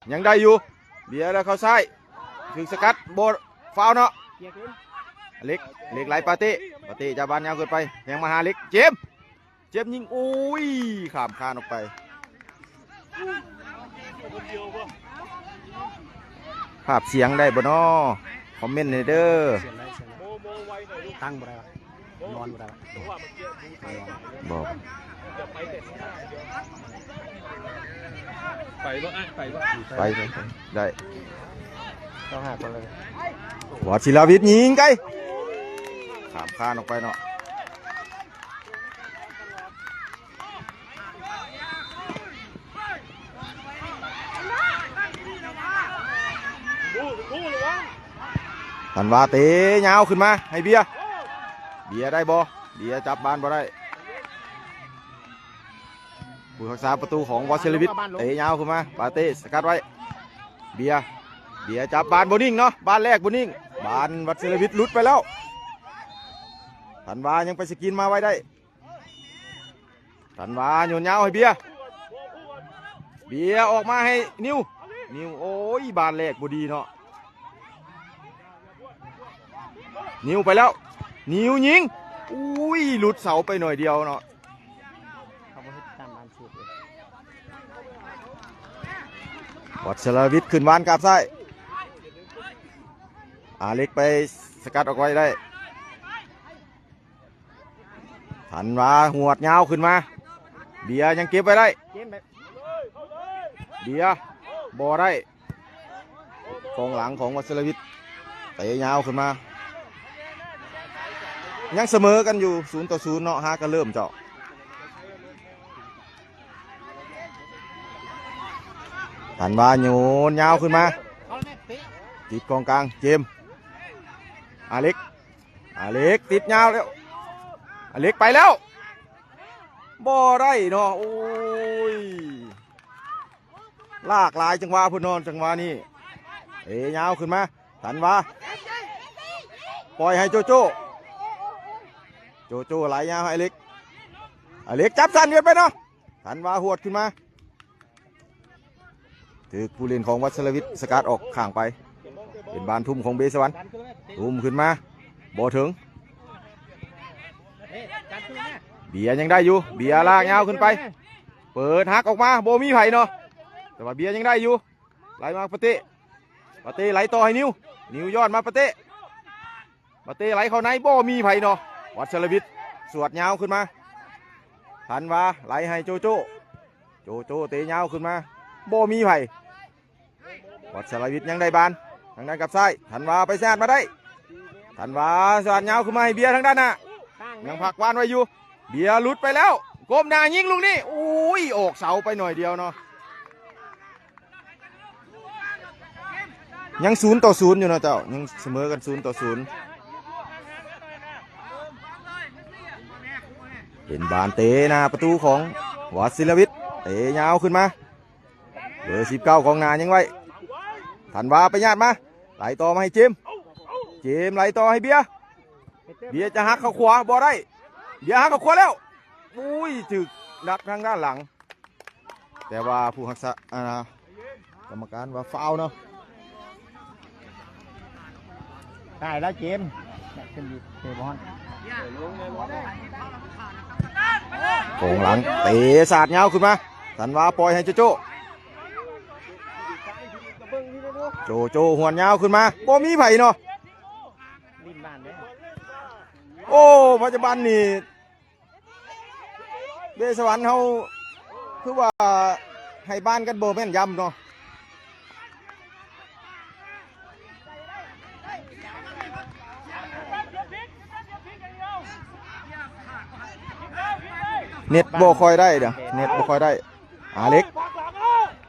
ຍັງໄດ້ຢູ່ ເບຍແລ້ວເຂົ້າຊ້າຍ ຖືກສະກັດ ບໍ່ ຟາວເນາະ. ເລັກ ເລັກໄລ່ປາເຕ້ ປາເຕ້ຈັບບານຍາວຂຶ້ນໄປ ແທງມາຫາເລັກ ເຈມ ເຈມຍິງ ໂອ້ຍ ຂ້າມຄານອອກໄປ. ພາບສຽງໄດ້ບໍ່ນໍ ຄອມເມັນໃຫ້ເດີ. ຕັ້ງບໍ່ໄດ້ວະ ນອນບໍ່ໄດ້ວະ ບໍ່ ໄປບໍ່ ໄປບໍ່ ໄປ ໄປ ໄດ້ ຕ້ອງຫາຄົນເລີຍ. ວອດສິລະວິດຍິງໄກ ຂ້າມຄານອອກໄປເນາະ. ທັນວາເຕະຍາວຂຶ້ນມາໃຫ້ເບຍ ເບຍໄດ້ບໍ່ ເບຍຈັບບານບໍ່ໄດ້. ຜູ້ຮັກສາປະຕູຂອງວອດເຊລະວິດເຕະຍາວຂຶ້ນມາ ປາເຕ້ສະກັດໄວ້ ເບຍ ເບຍຈັບບານບໍ່ນິ່ງເນາະ ບານແລກບໍ່ນິ່ງ ບານວັດເຊລະວິດຫຼຸດໄປແລ້ວ. ທັນວາຍັງໄປສະກິນມາໄວ້ໄດ້ ທັນວາໂຍນຍາວໃຫ້ເບຍ ເບຍອອກມາໃຫ້ນິວ ນິວ ໂອ້ຍ ບານແລກບໍ່ດີເນາະ. ນິວໄປແລ້ວ ນິວຍິງ ອຸ້ຍ ຫຼຸດເສົາໄປໜ້ອຍດຽວເນາະ. ເຂົາບໍ່ເຮັດຕາມອັນສູດເລີຍ ວັດສະລະວິດຂຶ້ນວານກາບຊ້າຍ ອາເລັກໄປສະກັດອອກໄວ້ໄດ້. ທັນວາຫວດຍາວຂຶ້ນມາ ເບຍຍັງເກັບໄວ້ໄດ້ ເກມແບບ ເບຍບໍ່ໄດ້ ກອງຫຼັງຂອງວັດສະລະວິດເຕະຍາວຂຶ້ນມາ ຍັງສະເໝີກັນຢູ່ ສູນຕໍ່ສູນເນາະ ຫາກະເລີ່ມເຈົ້າ. ທັນວາໂຍນຍາວຂຶ້ນມາ ຕິດກອງກາງ ເຈມ ອາເລັກ ອາເລັກຕິດຍາວແລ້ວ ອາເລັກໄປແລ້ວ ບໍ່ໄດ້ເນາະ ໂອ້ຍ ຫຼາກຫຼາຍຈັງຫວະພຸ້ນເນາະ ຈັງຫວະນີ້ ເຕະຍາວຂຶ້ນມາ ທັນວາ ປ່ອຍໃຫ້ໂຈໂຈ້ ໂຈໂຈ້ໄຫຼຍາວໃຫ້ອາເລັກ ອາເລັກຈັບສັ້ນເກີນໄປເນາະ ທັນວາຫວດຂຶ້ນມາ ຖືກຜູ້ຫຼິ້ນຂອງວັດສະລະວິດສະກັດອອກຂ້າງໄປ ເປັນບານທຸ່ມຂອງເບສະຫວັນ ທຸ່ມຂຶ້ນມາ ບໍ່ເຖິງ ເບຍຍັງໄດ້ຢູ່ ເບຍລາກຍາວຂຶ້ນໄປ ເປີດຫັກອອກມາ ບໍ່ມີໃຜເນາະ ແຕ່ວ່າເບຍຍັງໄດ້ຢູ່ ໄຫຼມາປາເຕ້ ປາເຕ້ໄຫຼຕໍ່ໃຫ້ນິວ ນິວຍ້ອນມາປາເຕ້ ປາເຕ້ໄຫຼເຂົ້າໃນ ບໍ່ມີໃຜເນາະ ວັດສະລະວິດສວດຍາວຂຶ້ນມາ ທັນວາໄຫຼໃຫ້ໂຈໂຈ້ ໂຈໂຈ້ເຕະຍາວຂຶ້ນມາ ບໍ່ມີໃຜ ວັດສະລະວິດຍັງໄດ້ບານ ທາງດ້ານກັບຊ້າຍ ທັນວາໄປສາດມາໄດ້ ທັນວາສາດຍາວຂຶ້ນມາໃຫ້ເບຍທາງດ້ານໜ້າ ຍັງພັກວານໄວ້ຢູ່ ເບຍຫຼຸດໄປແລ້ວ ກົ້ມໜ້າຍິງລູກນີ້ ໂອ້ຍ ອອກເສົາໄປໜ້ອຍດຽວເນາະ. ຍັງສູນຕໍ່ສູນຢູ່ເນາະເຈົ້າ ຍັງສະເໝີກັນສູນຕໍ່ສູນ ເປັນບານເຕະໜ້າປະຕູຂອງວັດສິລະວິດ ເຕະຍາວຂຶ້ນມາ ເບີສິບເກົ້າກອງໜ້າຍັງໄວ້ ທັນວາໄປຍາດມາ ໄຫຼຕໍ່ມາໃຫ້ເຈມ ເຈມໄຫຼຕໍ່ໃຫ້ເບຍ ເບຍຈະຫັກເຂົ້າຂວາບໍ່ໄດ້ ເບຍຫັກເຂົ້າຂວາແລ້ວ ອຸ້ຍ ຖືກດັກທາງດ້ານຫຼັງ ແຕ່ວ່າຜູ້ຮັກສາ ອ່າ ກຳມະການວ່າຟາວເນາະ ຕາຍແລ້ວເຈມ ຂຶ້ນຢູ່ເຕະບອນ ກອງຫຼັງເຕະສາດຍາວຂຶ້ນມາ ທັນວາປ່ອຍໃຫ້ໂຈໂຈ້ ໂຈໂຈ້ຫວນຍາວຂຶ້ນມາ ບໍ່ມີໃຜເນາະ ຫຼິ້ນບ້ານເດ້ ໂອ້ ປັດຈຸບັນນີ້ ເບສະຫວັນເຮົາຄືວ່າໃຫ້ບານກັນບໍ່ແມ່ນຢຳເນາະ ເນັດບໍ່ຄ່ອຍໄດ້ເດີ ເນັດບໍ່ຄ່ອຍໄດ້ ອາເລັກ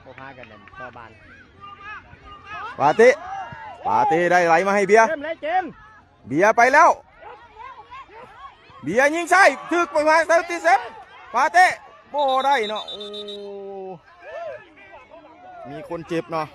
ບໍ່ພາກັນເດີ ຕໍ່ບານ ປາເຕ້ ປາເຕ້ໄດ້ໄຫຼມາໃຫ້ເບຍ ເກມເລີຍເກມ ເບຍໄປແລ້ວ ເບຍຍິງຊ້າຍ ຖືກໄປມາເຕີມຕິດເຊັບ ປາເຕ້ ບໍ່ໄດ້ເນາະ ໂອ້ ມີຄົນເຈັບເນາະ